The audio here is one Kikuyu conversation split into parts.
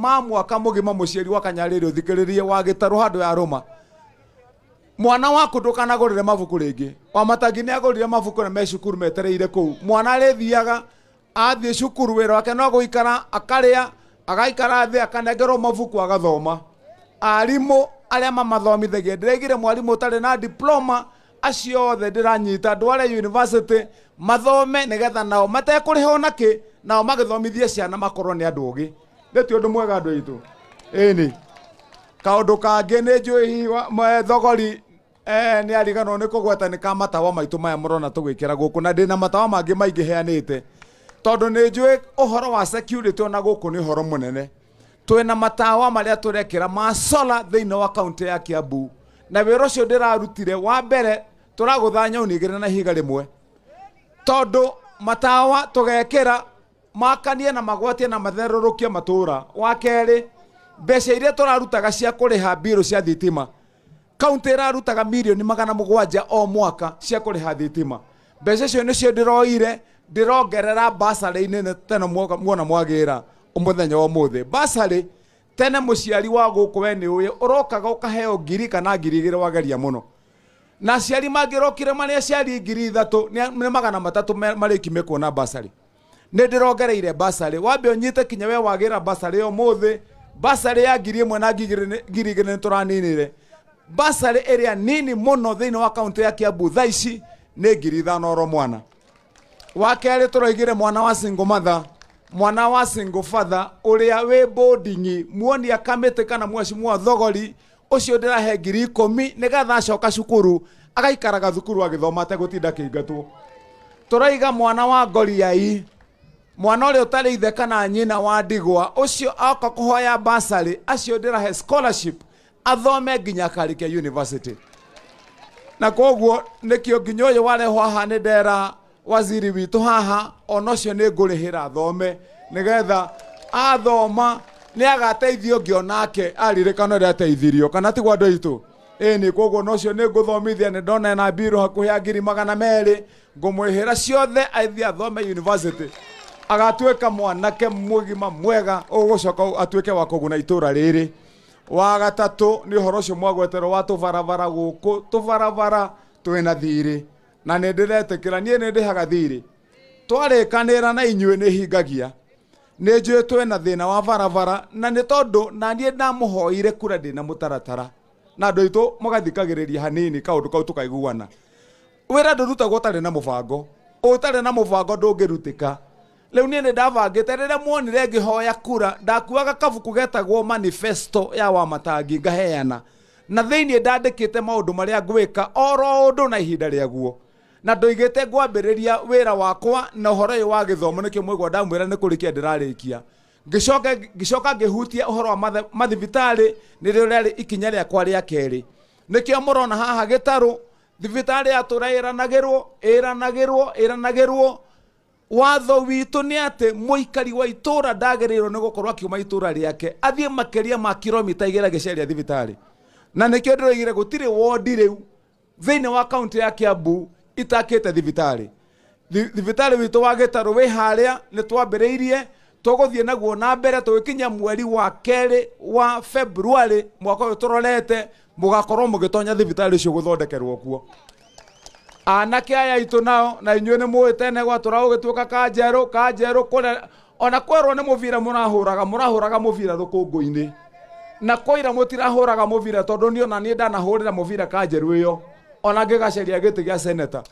Ma mwaka mũgima mũciari wa Kanyarĩrĩ ũthikĩrĩrie wa gĩtarũ handũ ya rũma mwana waku ndũkanagũrĩre mabuku rĩngĩ. Wamatangi nĩ agũrire mabuku na me cukuru metereire kũu. Mwana arĩthiaga athiĩ cukuru, wĩra wake no gũikara akarĩa, agaikara thĩ akanengerwo mabuku agathoma. Arimũ arĩa mamathomithagia, ndĩraigire mwarimũ ũtarĩ na diploma, acio othe ndĩranyita ndware university mathome, nĩgetha nao matekũrĩha onakĩ, nao magĩthomithie ciana makorwo nĩ andũ ogĩ. Nĩ ti ũndũ mwega andũ aitũ? Ĩni. Kaũndũ kangĩ nĩ njũĩ hihi thogori nĩ ariganwo nĩ kũgweta nĩ ka matawa maitũ maya mũrona tũgĩkĩra gũkũ, na ndĩna matawa mangĩ maingĩ heanĩte, tondũ nĩ njũĩ ũhoro wa security ona gũkũ nĩ ũhoro mũnene. Twĩna matawa marĩa tũrekĩra ma solar thĩinĩ wa kaunti ya Kiambu, na wĩra ũcio ndĩrarutire wa mbere tũragũtha nyauni igĩrĩ na ihiga rĩmwe, tondũ matawa tũgekĩra makanie na magwatie na matherũrũkie matũra. Wa kerĩ, mbeca iria tũrarutaga cia kũrĩha mbirũ cia thitima, kaunti ĩrarutaga mirioni 700 o mwaka cia kũrĩha thitima. Mbeca icio nĩcio ndĩroire ndĩrongerera basarĩ-inĩ tene muona mwagĩra mũthenya wa ũmũthĩ basarĩ. Tene mũciari wa gũkũ we nĩ ũĩ ũrokaga ũkaheo 1,000 kana 2,000 wageria mũno, na aciari mangĩrokire marĩ aciari 3,000 nĩ 300 marĩki mekuona basarĩ. Nĩ ndĩrongereire basarĩ, wambe ũnyite kinya we wagĩra basarĩ ũmũthĩ, basarĩ ya 1,000 na 2,000 nĩ tũraninire. Basarĩ ĩrĩa nini mũno thĩinĩ wa kaunti ya Kiambu thaa ici nĩ 5,000 oro mwana. Wa kerĩ, tũroigire mwana wa single mother, mwana wa single father ũrĩa wĩ boarding, muonia kamĩtĩ kana mheshimiwa thogori ũcio ndĩrahe 10,000 nĩgetha acoka cukuru agaikaraga thukuru agĩthoma ategũtinda akĩingatwo. Tũraiga mwana wa ngoriai, mwana ũrĩa ũtarĩ ithe kana nyina, wa ndigwa ũcio oka kũhoya basarĩ, acio ndĩrahe scholarship athome nginya akarĩkia university. Na koguo nĩkĩo nginya ũyũ warehwo haha nĩ ndera waziri witũ haha, ona ũcio nĩ ngũrĩhĩra athome, nĩgetha athoma nĩ agateithio ũngĩ onake aririkana ũrĩa ateithirio, kana tiguo andũ aitũ? Ĩni. Koguo na ũcio nĩ ngũthomithia, nĩ ndona ena mbirũ hakuhĩ ya 200,000, ngũmwĩhĩra ciothe athiĩ athome university, agatuĩka mwanake mũgima mwega ũgũcoka atuĩke wa kũguna itũra rĩrĩ. Wa gatatũ nĩ ũhoro ũcio mwagweterwo wa tũbarabara gũkũ. Tũbarabara twĩna thirĩ na nĩ ndĩretĩkĩra niĩ nĩ ndĩhaga thirĩ. Twarĩkanĩra na inyuĩ nĩ hingagia. Nĩ njũĩ twĩna thĩna wa barabara, na nĩ tondũ na niĩ ndamũhoire kura ndĩna mũtaratara, na andũ aitũ mũgathikagĩrĩria hanini kaũndũ kau tũkaiguana. Wĩra ndũrutagwo ũtarĩ na mũbango, ũtarĩ na mũbango ndũngĩrutĩka. Rĩu niĩ nĩ ndabangĩte. Rĩrĩa muonire ngĩhoya kura, ndakuaga kabuku getagwo Manifesto ya Wamatangi ngaheana, na thĩinĩ ndandĩkĩte maũndũ marĩa ngwĩka oro ũndũ na ihinda rĩaguo, na ndoigĩte ngwambĩrĩria wĩra wakwa na ũhoro ũyũ wa gĩthomo. Nĩkĩo mwĩgwa ndamwĩra nĩ kũrĩkia ndĩrarĩkia, ngĩcoka ngĩhutia ũhoro wa mathibitarĩ, nĩrĩo rĩarĩ ikinya rĩakwa rĩa kerĩ. Nĩkĩo mũrona haha gĩtarũ thibitarĩ yatũra ĩranagĩrwo ĩranagĩrwo ĩranagĩrwo. Watho witũ nĩ atĩ mũikari wa itũra ndagĩrĩirwo nĩ gũkorwo akiuma itũra rĩake athiĩ makĩria ma kilomita 2 agĩcaria thibitarĩ, na nĩkĩo ndĩroigire gũtirĩ wondi rĩu thĩinĩ wa kaunti ya Kiambu itakĩte thibitarĩ. Thibitarĩ witũ wa gĩtarũ wĩ harĩa nĩ twambĩrĩirie, tũgũthiĩ naguo na mbere tũgĩkinya mweri wa kerĩ wa February mwaka ũyũ tũrorete, mũgakorwo mũgĩtonya thibitarĩ ũcio gũthondekerwo kuo. Anake aya aitũ nao, na inyuĩ nĩ mũĩ tene gwatũra gũgĩtuĩka kanjerũ kanjerũ kũrĩa ona kwerwo nĩ mũbira mũrahũraga, mũrahũraga mũbira rũkũngũ-inĩ, na kũira mũtirahũraga mũbira, tondũ niĩ ona niĩ ndanahũrĩra mũbira kanjerũ ĩyo ona ngĩgaceria gĩtĩ gĩa seneta.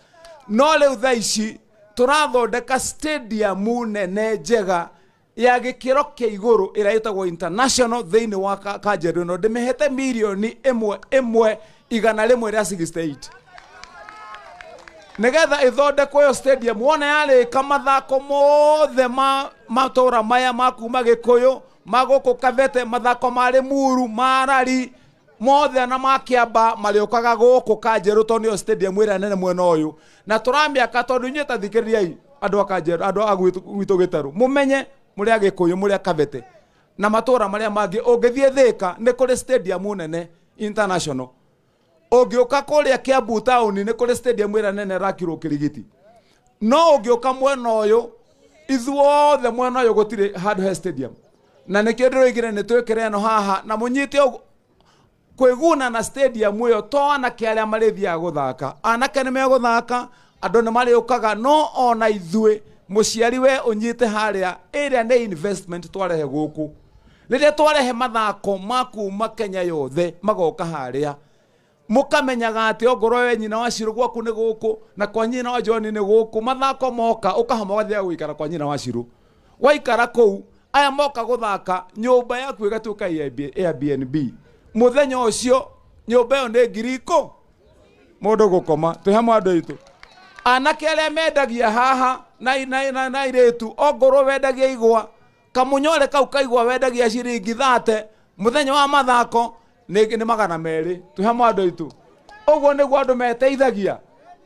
No rĩu thaa ici tũrathondeka stadium nene njega ya gĩkĩro kĩa igũrũ ĩrĩa ĩtagwo international thĩinĩ wa kanjerũ ĩno. Ndĩmĩhete mirioni 1 1 168 nĩgetha ĩthondekwo ĩyo stadium. Wona yarĩka, mathako mothe ma matũra maya ma kuma Gĩkũyũ, ma gũkũ Kabete, mathako ma Rĩmuru, ma Rari mothe na ma Kĩamba marĩũkaga gũkũ Kanjerũ, tondũ nĩyo stadium ĩrĩa nene mwena ũyũ na tũramĩaka. Tondũ inyuĩ ta thikĩrĩriai andũ a Kanjerũ, andũ a gwitũ Gĩtarũ, mũmenye mũrĩ a Gĩkũyũ, mũrĩ a Kabete na matũra marĩa mangĩ, ũngĩthiĩ Thĩka nĩ kũrĩ stadium nene international, ũngĩũka kũrĩa Kiambu town nĩ kũrĩ stadium ĩrĩa nene ĩrakirwo Kĩrigiti, no ũngĩũka mwena ũyũ ithuothe mwena ũyũ gũtirĩ handũ he stadium. Na nĩkĩo ndĩroigire nĩ twĩkĩre ĩno haha na mũnyite ũguo kwĩguna na stadium ĩyo to anake arĩa marĩthiaga gũthaka. Anake nĩ megũthaka, andũ nĩ marĩũkaga, no ona ithuĩ mũciari we ũnyite harĩa, ĩrĩa nĩ investment twarehe gũkũ. Rĩrĩa twarehe mathako ma kuma Kenya yothe magoka harĩa, mũkamenyaga atĩ ongorwo we nyina wa Shiro gwaku nĩ gũkũ na kwa nyina wa John nĩ gũkũ, mathako moka ũkahama ũgathiaga gũikara kwa nyina wa Shiro. Waikara kũu, aya moka gũthaka, nyũmba yaku ĩgatuĩka Airbnb. Mũthenya ũcio nyũmba ĩyo nĩ ngiri ikũ mũndũ gũkoma. Twĩ hamwe andũ aitũ. Anake arĩa mendagia haha na airĩtu, ongorwo wendagia igwa, kamunyore kau kaigwa wendagia ciringi 30, mũthenya wa mathako nĩ 200. Twĩ hamwe andũ aitũ. Ũguo nĩguo andũ meteithagia.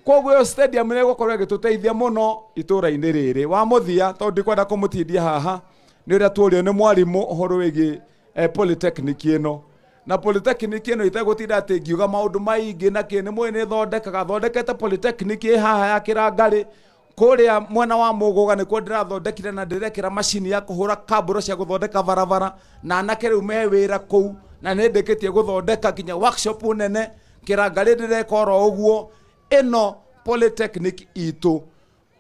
Koguo ĩyo stadium nĩ ĩgũkorwo ĩgĩtũteithia mũno itũũra-inĩ rĩrĩ. Wa mũthia, tondũ ndikwenda kũmũtindia haha, nĩ ũrĩa tuorio nĩ mwarimũ ũhoro wĩgiĩ polytechnic ĩno. Na polytechnic ĩno itegũtinda atĩ ngiuga maũndũ maingĩ na kĩ, nĩ mũĩ nĩ thondekaga, thondekete polytechnic ĩ haha ya Kĩrangarĩ, kũrĩa mwena wa Mũgũga nĩkuo ndĩrathondekire na ndĩrekĩra macini ya kũhũra kambũro cia gũthondeka barabara, na anake rĩu me wĩra kũu, na nĩ ndĩkĩtie gũthondeka nginya workshop nene Kĩrangarĩ ndĩreka oro ũguo. Ĩno polytechnic itũ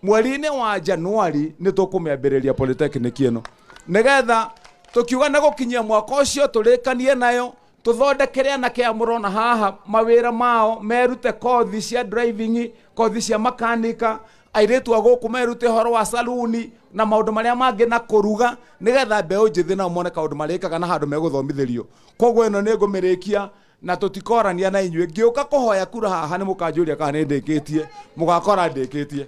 mweri-inĩ wa Januari nĩ tũkũmĩambĩrĩria polytechnic ĩno, nĩgetha tũkiuga nĩ gũkinyia mwaka ũcio tũrĩkanie nayo, tũthondekere anake aya mũrona haha mawĩra mao, merute kothi cia driving, kothi cia makanika, airĩtu a gũkũ merute ũhoro wa saluni na maũndũ marĩa mangĩ na kũruga, nĩgetha mbeũ njĩthĩ nao mone kaũndũ marĩkaga na handũ megũthomithĩrio. Koguo ĩno nĩ ngũmĩrĩkia na tũtikorania na inyuĩ. Ngĩũka kũhoya kura haha nĩ mũkanjũria kana nĩ ndĩkĩtie, mũgakora ndĩkĩtie.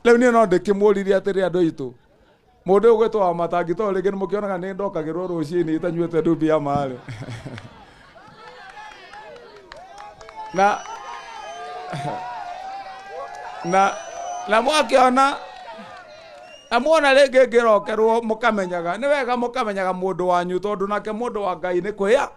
Rĩu niĩ no ndĩkĩmũririe atĩrĩ, andũ aitũ, mũndũ ũyũ ũgwĩtwo wa matangi, tondũ rĩngĩ nĩ mũkĩonaga nĩ ndokagĩrwo rũcinĩ itanyuĩte ndumbi ya marĩ na na na mwakĩona na mwona rĩngĩ ngĩrokerwo, mũkamenyaga nĩ wega, mũkamenyaga mũndũ wanyu, tondũ nake mũndũ wa Ngai nĩ kwĩya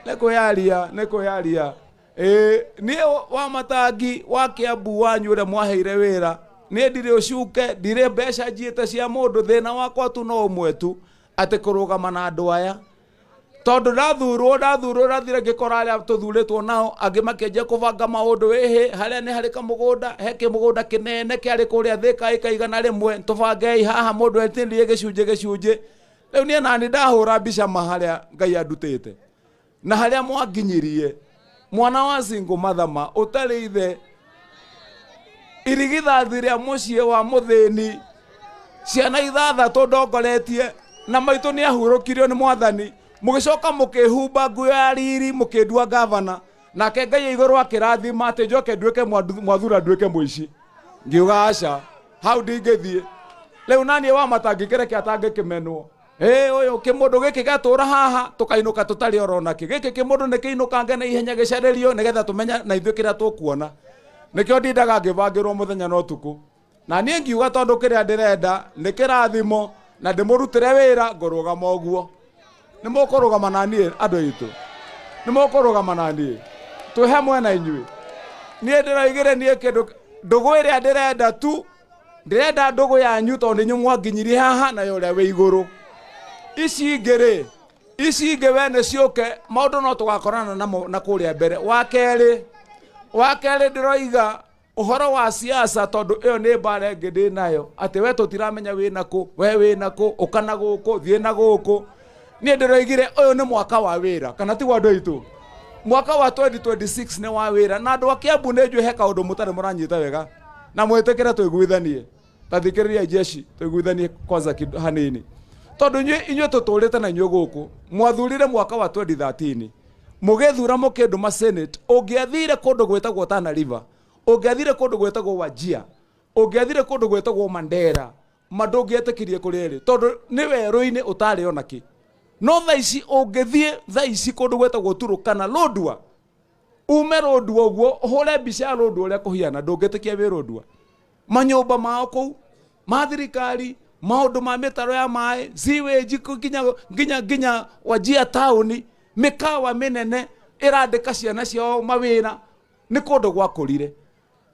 nĩ kwĩyaria nĩ kwĩyaria. Ĩĩ, niĩ wa matangi wa Kĩambu wanyu ũrĩa mwaheire wĩra, niĩ ndirĩ ũcuke, ndirĩ mbeca njiĩte cia mũndũ. Thĩna wakwa tu no ũmwe tu, atĩ kũrũgama na andũ aya, tondũ ndathurwo ndathire ngĩkora arĩa tũthurĩtwo nao angĩ makĩanjia kũbanga maũndũ, ĩhĩ harĩa nĩ harĩ kamũgũnda, he kĩmũgũnda kĩnene kĩarĩ kũrĩa Thĩka ĩka 100, tũbangei haha mũndũ etindie gĩcunjĩ gĩcunjĩ. Rĩu niĩ nani ndahũra mbica ma harĩa Ngai andutĩte na harĩa mwanginyirie, mwana wa single mathama ũtarĩ ithe, irigithathi rĩa mũciĩ wa mũthĩni, ciana 6 ndongoretie, na maitũ nĩ ahurũkirio nĩ mwathani. Mũgĩcoka mũkĩhumba nguo ya riri, mũkĩndua gavana, nake Ngai igũrũ akĩrathima atĩ njoke nduĩke mwathura, nduĩke mũici. Ngiuga aca, hau ndingĩthiĩ. Rĩu naniĩ wa matangĩkĩreke atangĩkĩmenwo. Ĩ ũyũ kĩmũndũ gĩkĩ gĩatũra haha, tũkainũka tũtarĩ oro nakĩ. Gĩkĩ kĩmũndũ nĩ kĩinũkange na ihenya gĩcarĩrio, nĩgetha tũmenye na ithuĩ kĩrĩa tũkuona. Nĩkĩo ndindaga ngĩbangĩrwo mũthenya na ũtukũ, na niĩ ngiuga tondũ kĩrĩa ndĩrenda nĩ kĩrathimo na ndĩmũrutĩre wĩra, ngũrũgama ũguo. Nĩ mũkũrũgama na niĩ andũ aitũ? Nĩ mũkũrũgama na niĩ? Twĩ hamwe na inyuĩ. Niĩ ndĩroigire niĩ kĩndũ ndũgũ ĩrĩa ndĩrenda tu, ndĩrenda ndũgũ yanyu, tondũ nĩ inyuĩ mwanginyirie haha na ũrĩa wĩ igũrũ. Ici ingĩ rĩ, ici ingĩ we nĩ ciũke, maũndũ no tũgakorana namo na kũrĩa mbere. Wa kerĩ ndĩroiga ũhoro wa siasa, tondũ ĩyo nĩ mbara ĩngĩ ndĩ nayo, atĩ we tũtiramenya wĩ nakũ, we wĩ nakũ, ũka na gũkũ, thiĩ na gũkũ. Niĩ ndĩroigire ũyũ nĩ mwaka wa wĩra, kana tiguo andũ aitũ? Mwaka wa 2026 nĩ wa wĩra. Na andũ a Kĩambu, nĩ njũĩ he kaũndũ mũtarĩ mũranyita wega, na mwĩtĩkĩre tũiguithanie. Ta thikĩrĩria jeshi, tũiguithanie kwanza hanini, tondũ inyuĩ tũtũrĩte na inyuĩ gũkũ. Mwathurire mwaka wa 2013, mũgĩthura mũkĩndũma Senate. Ũngĩathire kũndũ gwĩtagwo Tana River, ũngĩathire kũndũ gwĩtagwo Wajir, ũngĩathire kũndũ gwĩtagwo Mandera, ma ndũngĩetĩkirie kũrĩa ĩrĩ, tondũ nĩ werũ-inĩ ũtarĩ ona kĩ. No thaa ici ũngĩthiĩ thaa ici kũndũ gwĩtagwo Turukana, Lodwar, ume Lodwar ũguo, ũhũre mbica ya Lodwar ũrĩa kũhiana, ndũngĩtĩkia wĩ Lodwar. Manyũmba mao kũu ma thirikari, maũndũ ma mĩtaro ya maĩ, sewage nginya Wajir taũni, mĩkawa mĩnene ĩrandĩka ciana ciao mawĩra, nĩ kũndũ gwakũrire.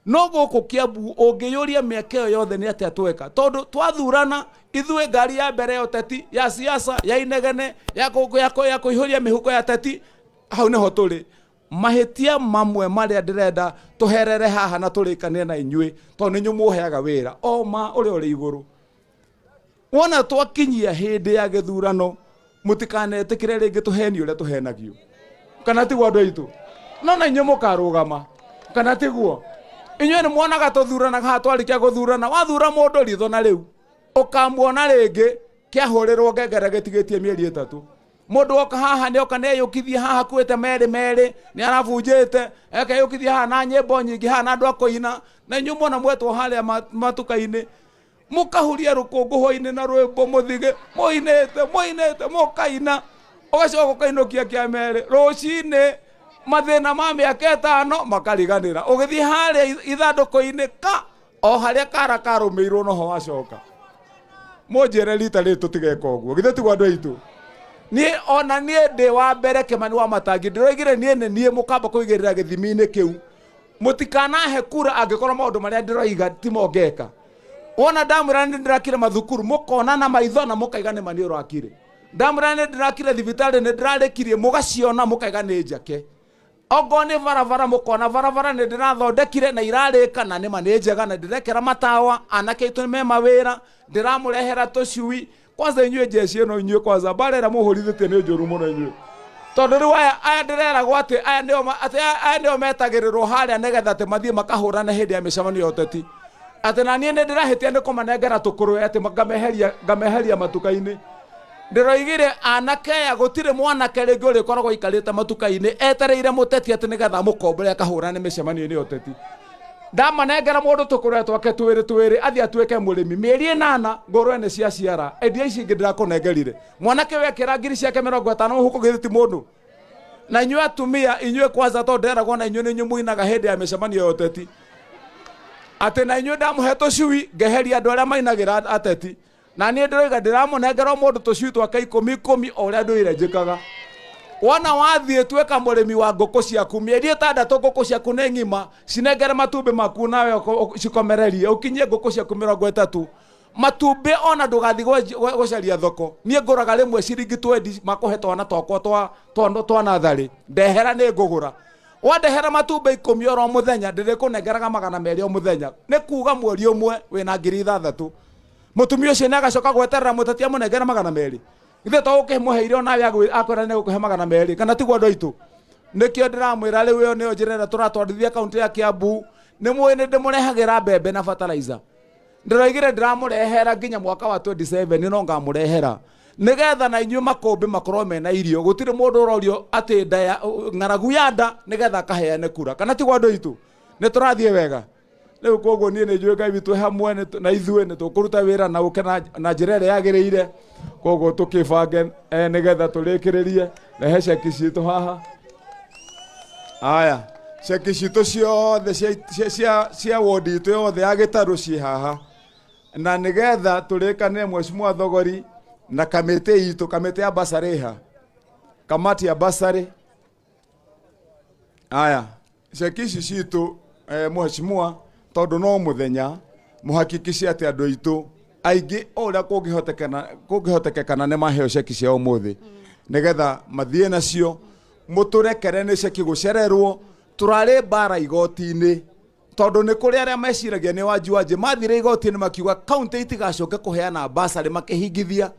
No gũkũ Kiambu ũngĩyũria mĩaka ĩyo yothe nĩ atĩa tweka, tondũ twathurana ithuĩ ngari ya mbere ya ũteti, ya siasa, ya inegene, ya kũihũria mĩhuko ya teti, hau nĩho tũrĩ. Mahĩtia mamwe marĩa ndĩrenda tũherere haha na tũrĩkanie na inyuĩ, tondũ nĩ inyuĩ mũheaga wĩra o ma ũrĩa ũrĩ igũrũ. Wona twakinyia hĩndĩ ya gĩthurano, mũtikanetĩkĩre rĩngĩ tũhenio ũrĩa tũhenagio, kana tiguo andũ aitũ? No na inyuĩ mũkarũgama, kana tiguo? Inyuĩ nĩ mwonaga tũthuranaga haha, twarĩkia gũthurana, wathura mũndũ ritho na rĩu ũkamuona rĩngĩ kĩahũrĩrwo ngengere gĩtigĩtie mĩeri 3. Mũndũ oka haha nĩ oka nĩeyũkithie haha akuĩte merĩ merĩ, nĩ arabunjĩte, akeyũkithia haha na nyĩmbo nyingĩ haha na andũ a kũina, na inyuĩ mwona mwetwo harĩa matuka-inĩ, mũkahuria rũkũngũ hwainĩ na rwĩmbo mũthige mũinĩte mũinĩte mũkaina, ũgacoka ũkainũkia kĩa merĩ rũcinĩ, mathĩna ma mĩaka 5 makariganĩra, ũgĩthiĩ harĩa ithandũkũ-inĩ ka o harĩa kara karũmĩirwo noho wacoka. Mũnjĩre rita rĩrĩ tũtigeka ũguo, githĩ tiguo andũ aitũ? Niĩ ona niĩ ndĩ wa mbere Kĩmani wa Matangi, ndĩroigire niĩ nĩ niĩ mũkamba kũigĩrĩra gĩthimi-inĩ kĩu, mũtikanahe kura angĩkorwo maũndũ marĩa ndĩroiga timo ngeka. Wona ndamwĩra nĩ ndĩrakire mathukuru, mũkona na maitho na mũkaiga nĩ ma nĩ ũrakire. Ndamwĩra nĩ ndĩrakire thibitarĩ, nĩ ndĩrarĩkirie, mũgaciona mũkaiga nĩ njake. Ongorwo nĩ barabara, mũkona barabara nĩ ndĩrathondekire na irarĩka na nĩ ma nĩ njega na ndĩrekĩra matawa, anake aitũ nĩ me mawĩra, ndĩramũrehera tũcui. Kwanza inyuĩ jeshi ĩno, inyuĩ kwanza mbara ĩrĩa mũhũrithĩtie nĩ njũru mũno inyuĩ, tondũ rĩu aya ndĩreragwo atĩ aya nĩo atĩ aya nĩo metagĩrĩrwo harĩa nĩgetha atĩ mathiĩ makahũrane hĩndĩ ya mĩcemanio ya ũteti, atĩ na niĩ nĩ ndĩrahĩtia nĩ kũmanengera tũkũrwe atĩ ngameheria matuka-inĩ. Ndĩroigire anake aya gũtirĩ mwanake rĩngĩ ũrĩkoragwo aikarĩte matuka-inĩ etereire mũteti atĩ nĩgetha amũkombore akahũrane mĩcemanio-inĩ ya ũteti. Ndamanengera mũndũ tũkũrwe twake twĩrĩ twĩrĩ athiĩ atuĩke mũrĩmi mĩeri 8 ngũrwe nĩ ciaciara, endia ici ingĩ ndĩrakũnengerire. Mwanake wekĩra ngiri ciake 50 mũhuko githĩ ti mũndũ? Na inyuĩ atumia, inyuĩ kwanza tondũ nderagwo na inyuĩ nĩ inyuĩ mũinaga hĩndĩ ya mĩcemanio ya ũteti, atĩ na inyuĩ ndamũhe tũcui ngeheria andũ arĩa mainagĩra ateti. Na niĩ ndĩroiga ndĩramũnengera o mũndũ tũcui twake ikũmi ikũmi o ũrĩa ndũire njĩkaga. Wona wathiĩ tuĩka mũrĩmi wa ngũkũ ciaku, mĩeri 6 ngũkũ ciaku nĩ ng'ima, cinengere matumbĩ maku nawe cikomererie, ũkinyie ngũkũ ciaku 30. Matumbĩ ona ndũgathiĩ gũcaria thoko. Niĩ ngũraga rĩmwe ciringi twendi makũhe twana twakwa twa natharĩ, ndehera nĩ ngũgũra. Wandehera matumbĩ 10 oro mũthenya, ndĩrĩkũnengeraga 200 o mũthenya. Nĩ kuga mweri ũmwe wĩna ngiri ithathatũ. Mũtumia ũcio nĩ agacoka gweterera mũteti amũnengere 200. Ithe to ũkĩmũheire onawe akwĩra nĩ gũkũhe 200, kana tiguo andũ aitũ? Nĩkĩo ndĩramwĩra rĩu ĩyo nĩyo njĩra ĩrĩa tũratwarithia kaunti ya Kiambu. Nĩ mũĩ nĩ ndĩmũrehagĩra mbembe na fertilizer. Ndĩroigire ndĩramũrehera nginya mwaka wa 27 no ngamũrehera nĩgetha na inyuĩ makũmbĩ makorwo mena irio. Gũtirĩ mũndũ ũrorio atĩ nda ya ng'aragu ya nda nĩgetha akaheane kura, kana tiguo andũ aitũ? Nĩ tũrathiĩ wega rĩu. Koguo niĩ nĩ njũĩ Ngai witũ hamwe na ithuĩ nĩ tũkũruta wĩra na ũke na njĩra ĩrĩa yagĩrĩire. Koguo tũkĩbange nĩgetha tũrĩkĩrĩrie. Rehe ceki citũ haha. Aya, ceki citũ ciothe cia wodi itũ yothe ya Gĩtarũ ciĩ haha, na nĩgetha tũrĩkanĩre Mheshimiwa Thogori na kamĩtĩ itũ, kamĩtĩ ya basarĩ ha, kamati ya basarĩ. Aya, ceki ici citũ, mheshimiwa, tondũ no mũthenya mũhakikice atĩ andũ aitũ aingĩ o ũrĩa kũngĩhotekekana nĩ maheo ceki cia ũmũthĩ nĩgetha mathiĩ nacio. Mũtũrekere nĩ ceki gũcererwo, tũrarĩ mbara igoti-inĩ, tondũ nĩ kũrĩ arĩa meciragia nĩ wanji wanji mathire igoti-inĩ makiuga kaunti itigacoke kũheana basarĩ, makĩhingithia.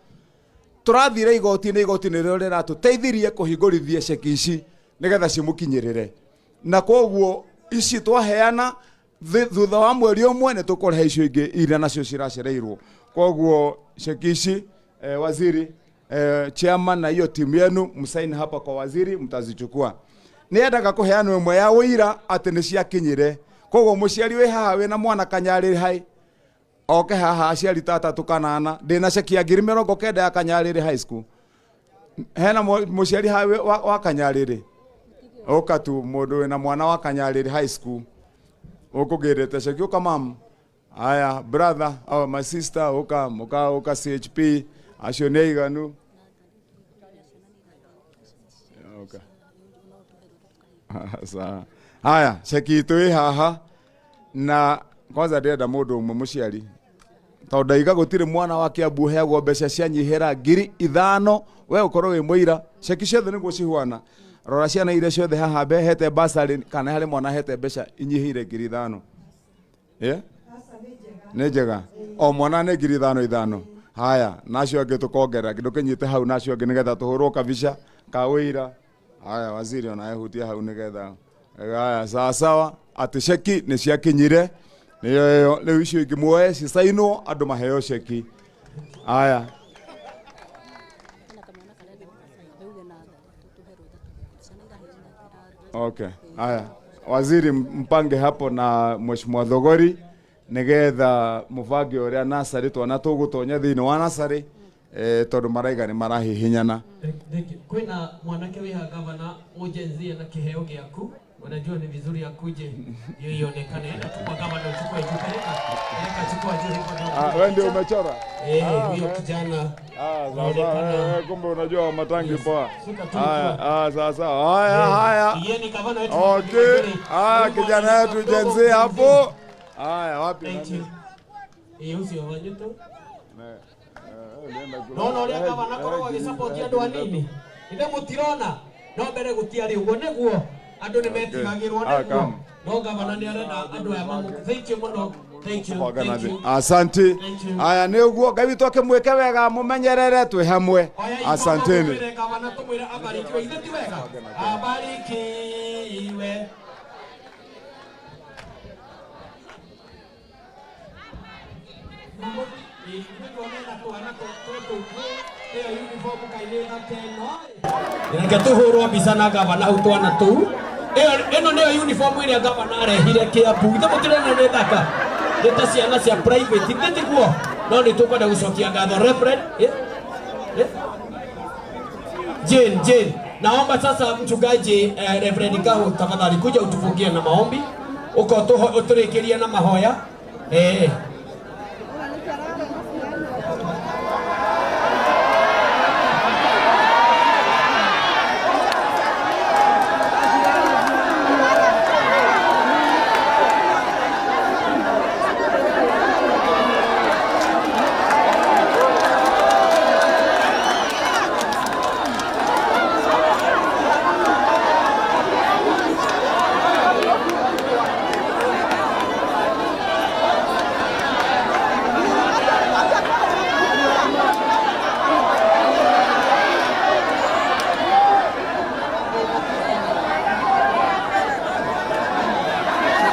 Tũrathire igoti-inĩ, igoti nĩrĩo rĩratũteithirie kũhingũrithia ceki ici nĩgetha cimũkinyĩrĩre, na koguo ici twaheana thutha wa mweri ũmwe nĩ tũkũrehe icio ingĩ iria nacio ciracereirwo. Koguo ceki ici, waziri, chairman na hiyo timu yenu, msaini hapa kwa waziri, mtazichukua. Nĩendaga kũheanwo ĩmwe ya ũira atĩ nĩ ciakinyire. Koguo mũciari wĩ haha wĩna mwana Kanyarĩrĩ High oke haha, aciari ta atatũ kana ana. Ndĩna ceki ya ngiri 90 ya Kanyarĩrĩ High School. Hena mũciari haha wa Kanyarĩrĩ? Ũka tu, mũndũ wĩna mwana wa Kanyarĩrĩ High School ũkũgĩrĩte ceki, ũka mam. Aya, brother, oh, my sister, ũka mũka, ũka CHP acio nĩ aiganu. Ũka. Sawa. Haya, ceki itũ ĩ haha. Na kwanza ndĩrenda mũndũ ũmwe mũciari, tondũ ndaiga gũtirĩ mwana wa Kiambu ũheagwo mbeca cianyihĩra 5,000. We ũkorwo wĩ mũira, ceki ciothe nĩguo cihuana. Rora ciana iria ciothe haha hete basarĩ, kana harĩ mwana hete mbeca inyihĩire 5,000. Yeah? Nĩ njega, o mwana nĩ 5,000 ithano. Haya, na acio angĩ tũkongerera kĩndũ kĩnyite hau, na acio angĩ nĩgetha tũhũrwo kabica ka ũira. Haya, waziri ona ehutia hau nĩgetha. Haya, sawa sawa, atĩ ceki nĩ ciakinyire, nĩyo ĩyo. Rĩu icio ingĩ muoe cicainwo, andũ maheo ceki. Haya. Okay. Haya. Waziri, mpange hapo na Mheshimiwa Thogori nigetha mubange uria nasarĩ twana tũgũtonya thĩinĩ wa nasarĩ, tondũ maraiga nĩ marahihinyana. Thank you. Kwina mwanake wiha, gavana, ujenzie na kiheo giaku. Unajua ni vizuri akuje hiyo ionekane. Enda tu kwa gavana uchukue juu, peleka. Peleka, chukua juu hivyo ndio. Ah, wewe ndio umechora? Eh, Ah, huyo okay. kijana. Ah, sawa sawa. Unaonekana. Kumbe unajua Matangi Yes. poa. Shika tu Haya, kwa. ah, sawa sawa. Haya, haya. Yeye ni gavana wetu. Okay. Mzuri. Haya, Huyu kijana mwana wetu mdogo Gen Z Gen Z. hapo. Haya, wapi? Thank you. Eh, ucio wanyito. Ulienda kula. No no ũrĩa gavana akoragwo agĩcapoti andũ anini. Ithe mũtirona, no mbere gũtiarĩ ũguo, nĩguo andũ nĩ metigagĩrwo, Ah, nĩguo come. no gavana nĩ arenda andũ aya mamũ. Thank you mũno, thank you, thank you. Asante. Thank you. Haya, nĩ ũguo. Ngai witũ akĩmwĩke wega, mũmenyerere, twĩ hamwe. Oya iko. Asanteni. Tũmwĩre gavana, tũmwĩre abarikiwe. Ithe ti wega abarikiwe? Reke tuhurwo mbica na gavana hau, twana tuu. Ĩno nĩyo uniform ĩrĩa gavana arehire Kiambu. Ithe mũtirona nĩ thaka? Nĩ ta ciana cia private, ithe tiguo? No nĩ tũkwenda gũcokia ngatho Reverend, eh? Eh? Jane, Jane, naomba sasa mchungaji, Reverend Kahu, tafadhali kuja utufungie na maombi. Uko uturikirie na mahoya.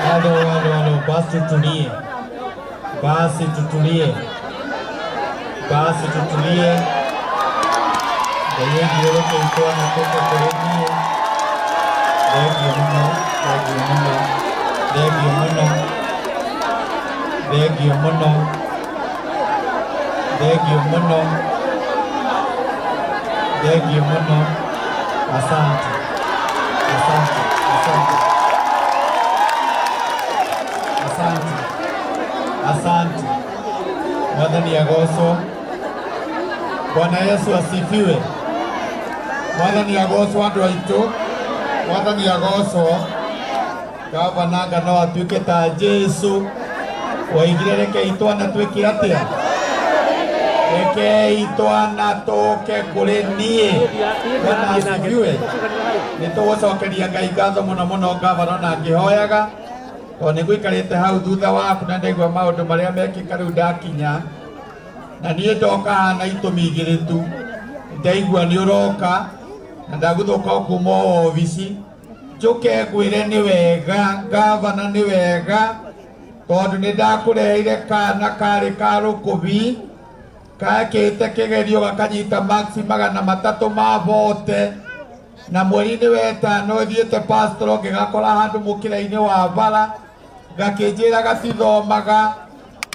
Halo, halo, halo, basi tutulie, basi tutulie, basi tutulie. Ngai thiũrũrũke itwana tũke kũrĩ niĩ. Thengiũ mũno, thengiũ mũno, thengiũ mũno, thengiũ mũno, thengiũ mũno, thengiũ mũno. Asante, asante, asante. Asante. Asante. Mwathani agocwo. Bwana Yesu asifiwe. Mwathani agocwo, andũ aitũ. Mwathani agocwo. Gavana anga no atuĩke ta Jesu waigire, rekei twana twĩke atĩa? Rekei twana tũke kũrĩ niĩ. Bwana asifiwe. Nĩ tũgũcokeria Ngai ngatho mũno mũno, gavana, na ngĩhoyaga tondũ nĩ ngũikarĩte hau thutha waku na ndaigua maũndũ marĩa mekĩka. Rĩu ndakinya na niĩ ndoka haha na itũmi igĩrĩ tu. Ndaigua nĩ ũroka na ndaguthũka o kuma o obici njũke ngwĩre nĩ wega, gavana, nĩ wega tondũ nĩ ndakũreheire kana karĩ ka rũkũbi kakĩte kĩgerio gakanyita maxi 340, na mweri-inĩ wetano thiĩte pastoro ngĩgakora handũ mũkĩra-inĩ wa bara, gakĩnjĩra gatithomaga,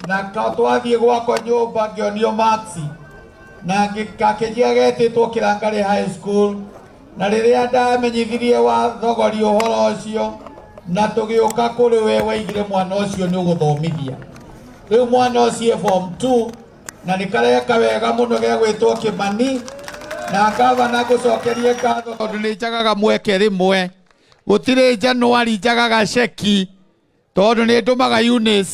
na twathiĩ gwakwa nyũmba ngĩonio maxi na gakĩnjĩra getĩtwo Kĩrangarĩ High School. Na rĩrĩa ndamenyithirie wa thogori ũhoro ũcio na tũgĩũka kũrĩ we, waigire mwana ũcio nĩ ũgũthomithia. Rĩu mwana ũcio e form 2 na nĩ kareka wega mũno, gegwĩtwo Kĩmani. Na gavana, ngũcokerie ngatho tondũ nĩ njagaga mweke rĩmwe, gũtirĩ Januari njagaga ceki. Tondũ nĩ ndũmaga Eunice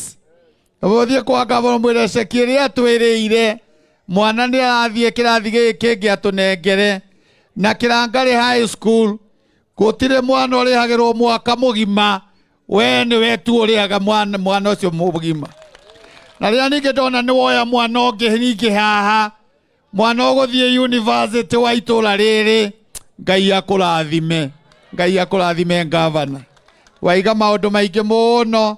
ũthiĩ kwa ngavana mwĩre ceki ĩrĩa twĩrĩire mwana nĩ arathiĩ kĩrathi gĩkĩ kĩngĩ atũnengere. Na Kĩrangarĩ High School gũtirĩ mwana ũrĩhagĩrwo mwaka mũgima, we nĩwe tu ũrĩhaga mwana mwana ũcio mũgima. Na rĩrĩa ningĩ ndona nĩ woya mwana ũngĩ ningĩ haha, mwana ũgũthiĩ university wa itũra rĩrĩ, Ngai akũrathime, Ngai akũrathime ngavana. Waiga maũndũ maingĩ mũno,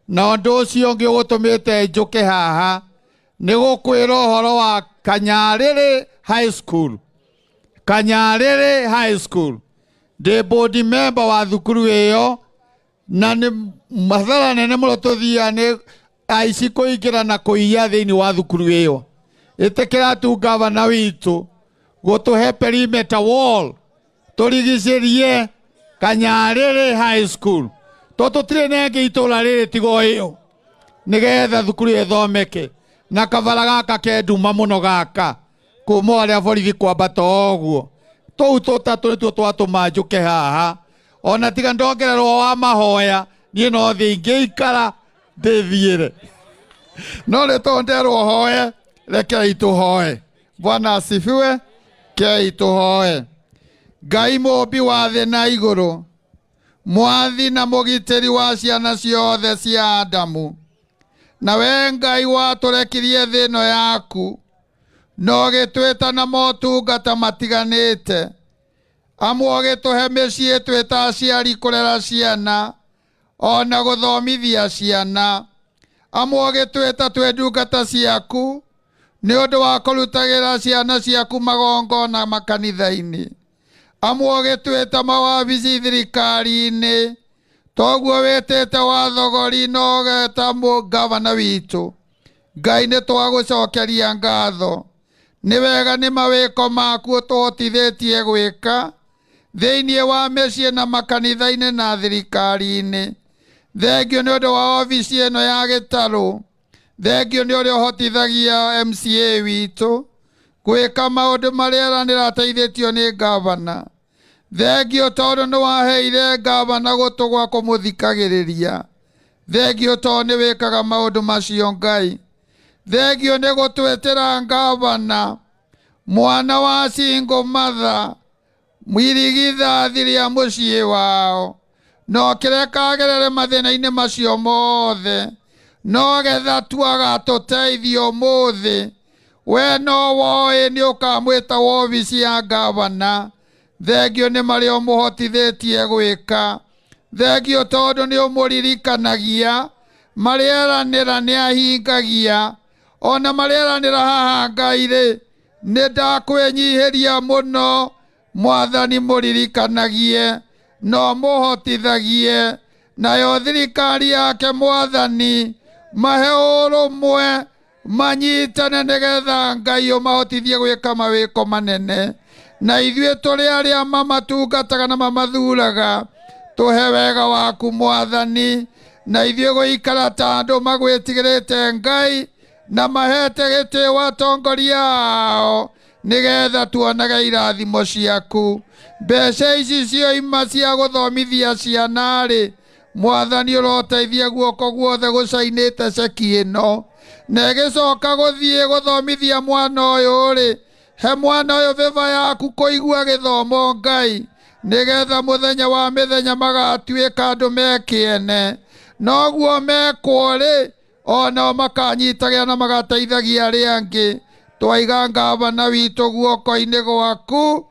na ũndũ ũcio ũngĩ ũgũtũmĩte njũke haha nĩ gũkwĩra ũhoro wa Kanyarĩrĩ High School. Kanyarĩrĩ High School, ndĩ board member wa thukuru ĩyo, na nĩ mathara nene mũno tũthiaga nĩ aici kũingĩra na kũiya thĩinĩ wa thukuru ĩyo. Ĩtĩkĩra tu gavana witũ gũtũhe perimeter wall tũrigicĩrie Kanyarĩrĩ High School, to tũtirĩ na ĩngĩ itũra rĩrĩ tiga o ĩyo, nĩgetha thukuru ĩthomeke. Na kabara gaka ke nduma mũno gaka kuma ũrĩa borithi kwambata ũguo, tũu tũtatũ nĩtuo twatũma njũke haha. Ona tiga ndongererwo wa mahoya, niĩ no thĩ ingĩikara ndĩthiĩre, no rĩ tonderwo hoe, rekei tũhoe. Bwana asifiwe. Kei tũhoe. Ngai mũmbi wa thĩ na igũrũ, mwathi na mũgitĩri wa ciana ciothe cia Adamu, na we Ngai watũrekirie thĩ ĩno yaku na ũgĩtwĩta na motungata matiganĩte, amwe ũgĩtũhe mĩciĩ twĩ ta aciari kũrera ciana ona gũthomithia ciana, amwe ũgĩtwĩta twĩ ndungata ciaku nĩ ũndũ wa kũrutagĩra ciana ciaku magongona makanitha-inĩ, amwe ũgĩtwĩta mawabici thirikari-inĩ, toguo wĩtĩte wathogori na ũgeta mũgavana witũ. Ngai nĩ twagũcokeria ngatho, nĩ wega nĩ mawĩko maku ũtũhotithĩtie gwĩka thĩinĩ wa mĩciĩ na makanitha-inĩ na thirikari-inĩ. Thengio nĩ ũndũ wa obici ĩno ya gĩtarũ, thengio nĩ ũrĩa ũhotithagia MCA witũ gwĩka maũndũ marĩa eranĩra ateithĩtio nĩ ngavana. Thengio tondũ nĩ waheire ngavana gũtũ gwa kũmũthikagĩrĩria. Thengio tondũ nĩ wĩkaga maũndũ macio Ngai. Thengio nĩ gũtwĩtĩra ngavana mwana wa single mother, mwirigithathi rĩa mũciĩ wao, no kĩreka agerere mathĩna-inĩ macio mothe, no getha tu agatũteithia ũmũthĩ. We no woĩ nĩ ũkamwĩta wobici ya ngavana. Thengio nĩ marĩa ũmũhotithĩtie gwĩka. Thengio tondũ nĩ ũmũririkanagia marĩa eranĩra nĩ ahingagia. Ona marĩa eranĩra haha Ngai rĩ, nĩ ndakwĩnyihĩria mũno Mwathani, mũririkanagie no mũhotithagie nayo thirikari yake Mwathani, mahe ũrũmwe manyitane nĩgetha Ngai ũmahotithie gwĩka mawĩko manene. Na ithuĩ tũrĩ arĩa mamatungataga na mamathuraga, tũhe wega waku Mwathani, na ithuĩ gũikara ta andũ magwĩtigĩrĩte Ngai na mahete gĩtĩo atongoria ao, nĩgetha tuonage irathimo ciaku. Mbeca ici cioima cia gũthomithia ciana rĩ, Mwathani ũroteithia guoko guothe gũcainĩte ceki ĩno, na ĩgĩcoka gũthiĩ gũthomithia mwana ũyũ rĩ, he mwana ũyũ bĩba yaku kũigua gĩthomo Ngai, nĩgetha mũthenya wa mĩthenya magatuĩka andũ me kĩene. Noguo mekwo rĩ, onao makanyitagĩra na magateithagia arĩa angĩ. Twaiga ngavana witũ guoko-inĩ gwaku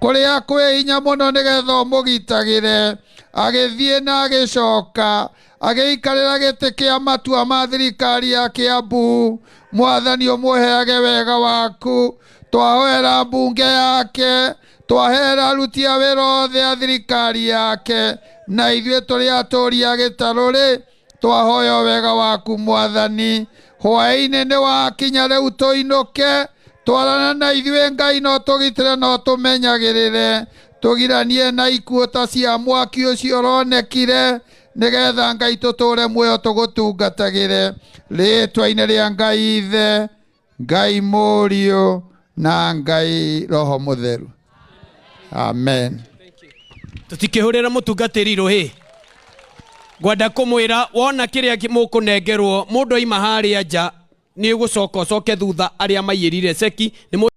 kũrĩa kwĩ hinya mũno, nĩgetha ũmũgitagĩre agĩthiĩ na agĩcoka agĩikarĩra gĩtĩ kĩa matua ma thirikari ya Kiambu. Mwathani ũmũheage wega waku. Twahoera mbunge yake, twahera aruti a wĩra othe a thirikari yake, na ithuĩ tũrĩ atũũri a gĩtarũ rĩ, twahoya wega waku Mwathani. Hwaĩ-inĩ nĩ wakinya, rĩu tũinũke. Twarana na ithuĩ Ngai, no tũgitĩre no tũmenyagĩrĩre, tũgiranie na ikuũ ta cia mwaki ũcio ũronekire, nĩgetha Ngai tũtũũre muoyo tũgũtungatagĩre. Rĩĩtwa-inĩ rĩa Ngai Ithe, Ngai Mũriũ na Ngai Roho Mũtheru, amen. Tũtikĩhũrĩra mũtungatĩri rũhĩ. Ngwenda kũmwĩra wona kĩrĩa mũkũnengerwo mũndũ aima harĩa nja nĩ ũgũcoka ũcoke thutha arĩa maiyĩrire ceki nĩ.